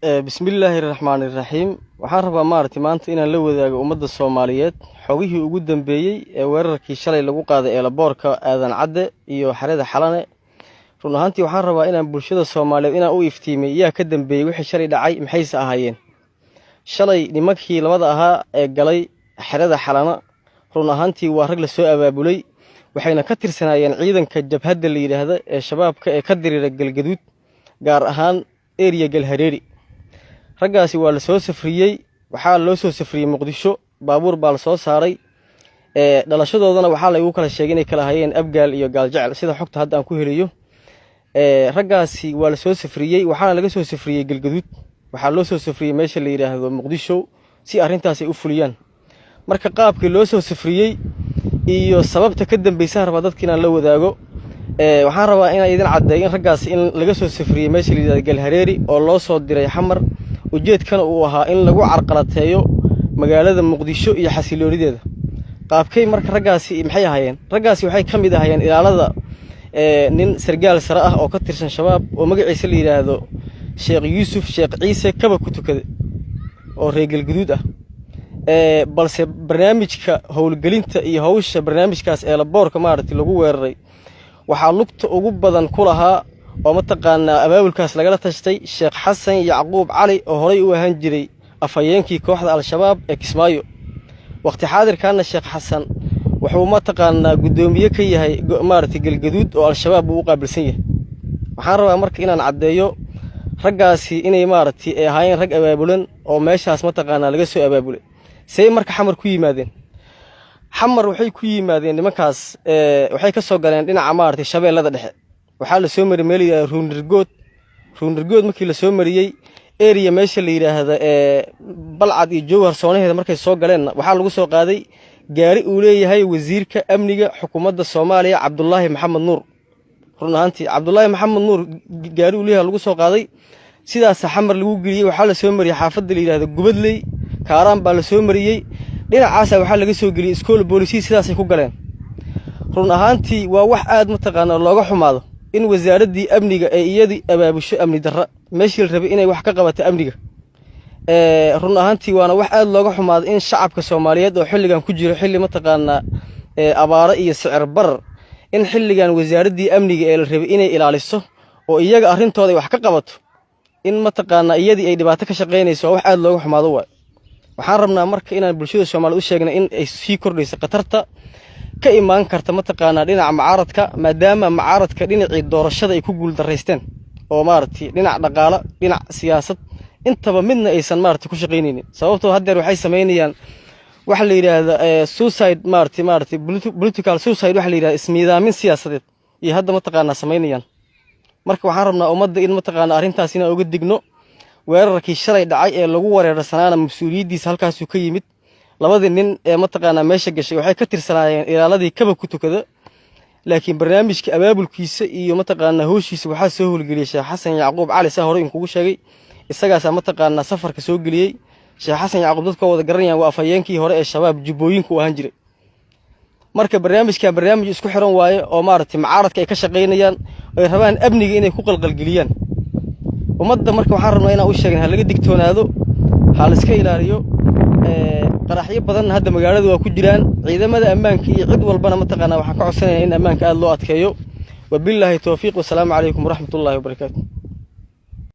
Bismillaahi raxmaani raxiim. Waxaan rabaa maaragtay maanta inaan la wadaago ummadda Soomaaliyeed xogihii ugu dambeeyey ee weerarkii shalay lagu qaaday airportka Aadan Cadde iyo xerada Xalane. Run ahaantii, waxaan rabaa inaan bulshada Soomaaliyeed inaan u iftiimay yaa ka dambeeyey wixii shalay dhacay, maxayse ahaayeen. Shalay nimankii labada ahaa ee galay xerada Xalana, run ahaantii waa rag lasoo abaabulay, waxayna ka tirsanaayeen ciidanka jabhadda la yidhaahda ee Shabaabka ee ka diriira Galgaduud, gaar ahaan area Galhareeri. Raggaasi waa la soo safriyey, waxaa loo soo safriyey Muqdisho, baabuur baa la soo saaray. Dhalashadoodana waxaa laygu kala sheegay inay kala hayeen Abgaal iyo Gaaljecel, sida xogta hadda aan ku helayo. Raggaasi waa la soo safriyey, waxaana laga soo safriyey Galgaduud, waxaa loo soo safriyey meesha la yidhaahdo Muqdisho si arrintaas ay u fuliyaan. Marka qaabkii loo soo safriyey iyo sababta ka dambeysaan rabaa dadka inaan la wadaago. Waxaan rabaa inaan idin caddeeyo in raggaasi in laga soo safriyey meesha la yidhahdo Galhareeri oo loo soo diray Xamar, ujeedkana uu ahaa in lagu carqalateeyo magaalada Muqdisho iyo xasiloonideeda. Qaabkay marka raggaasi maxay ahaayeen? Raggaasi waxay ka mid ahaayeen ilaalada nin sargaal sare ah oo ka tirsan Shabaab oo magaciisa la yidhaahdo Sheekh Yuusuf Sheekh Ciise Kaba ku tukade oo reer Galguduud ah. Balse barnaamijka howlgelinta iyo hawsha barnaamijkaas airportka maaragtay lagu weeraray waxaa lugta ugu badan ku lahaa oo mataqaanaa abaabulkaas lagala tashtay Sheekh Xasan Yacquub Cali oo horey u ahaan jiray afhayeenkii kooxda Al-Shabaab ee Kismaayo. Waqti xaadirkaana Sheekh Xasan wuxuu mataqaanaa guddoomiye ka yahay maaragtay Galgaduud oo Al-Shabaab buu u qaabilsan yahay. Waxaan rabaa marka inaan caddeeyo raggaasi inay maaragtay ay ahaayeen rag abaabulan oo meeshaas mataqaanaa laga soo abaabulay. Say marka Xamar ku yimaadeen? Xamar waxay ku yimaadeen nimankaas, waxay ka soo galeen dhinaca maaragtay Shabeellada Dhexe. Waxaa la soo mariyey meel yidhahda Ruunirgood. Ruunirgood markii la soo mariyey, area meesha la yidhaahda ee Balcad iyo Jowhar soonaheeda markay soo galeenna, waxaa lagu soo qaaday gaari uu leeyahay wasiirka amniga xukuumadda Soomaaliya, Cabdulaahi Maxamed Nuur. Run ahaantii, Cabdulaahi Maxamed Nuur gaari uu leeyahay lagu soo qaaday, sidaasa Xamar lagu geliyey. Waxaa la soo mariyey xaafadda la yidhahda Gubadley, Kaaraan baa la soo mariyey, dhinacaasa waxaa laga soo geliyey Iskool Boolisiya, sidaasay ku galeen. Run ahaantii, waa wax aad mataqaanaa looga xumaado in wasaaraddii amniga ee iyadii abaabusho amni darra meeshii la rabay inay wax ka qabato amniga. Run ahaantii, waana wax aad looga xumaado in shacabka Soomaaliyeed oo xilligan ku jiro xilli mataqaanaa abaaro iyo sicir barar, in xilligan wasaaraddii amniga ee la rabay inay ilaaliso oo iyaga arrintooda ay wax ka qabato, in mataqaanaa iyadii ay dhibaato ka shaqaynayso, waa wax aad looga xumaado waay. Waxaan rabnaa marka inaan bulshada Soomaaliyed u sheegna in ay sii kordhayso khatarta ka imaan karta mataqaanaa dhinaca mucaaradka, maadaama mucaaradka dhinacii doorashada ay ku guuldaraysteen oo maaragtay dhinac dhaqaalo, dhinac siyaasad intaba midna aysan maaragtay ku shaqaynaynin. Sababtoo haddeer waxay samaynayaan waxa la yidhaahda suicide, maaragtay political suicide, waxa la yidhahda ismiidaamin siyaasadeed iyo hadda mataqaanaa samaynayaan. Marka waxaan rabnaa ummadda in mataqaanaa arrintaas inaan uga digno. Weerarkii shalay dhacay ee lagu wereersanaana mas-uuliyaddiisa halkaasuu ka yimid. Labadii nin ee mataqaanaa meesha gashay waxay ka tirsanaayeen ilaaladii Kaba ku tukada, laakiin barnaamijka abaabulkiisa iyo mataqaanaa howshiisa waxaa soo howlgeliyey Sheekh Xasan Yacquub Cali, saa hore inkugu sheegay. Isagaasaa mataqaanaa safarka soo geliyey. Sheekh Xasan Yacquub dadka wada garanayaan, waa afhayeenkii hore ee Shabaab Jubbooyinka u ahaan jiray. Marka barnaamijkan barnaamij isku xiran waaye oo maaragtay mucaaradka ay ka shaqaynayaan, ay rabaan amniga inay ku qalqalgeliyaan ummadda. Marka waxaan rabnaa inaan u sheegin ha laga digtoonaado, ha la iska ilaaliyo. Qaraxyo badanna hadda magaalada waa ku jiraan. Ciidamada ammaanka iyo cid walbana mataqaanaa waxaan ka codsanaya in ammaanka aada loo adkeeyo. Wabilaahi towfiiq, wasalaamu calaykum waraxmatullaahi wabarakaatu.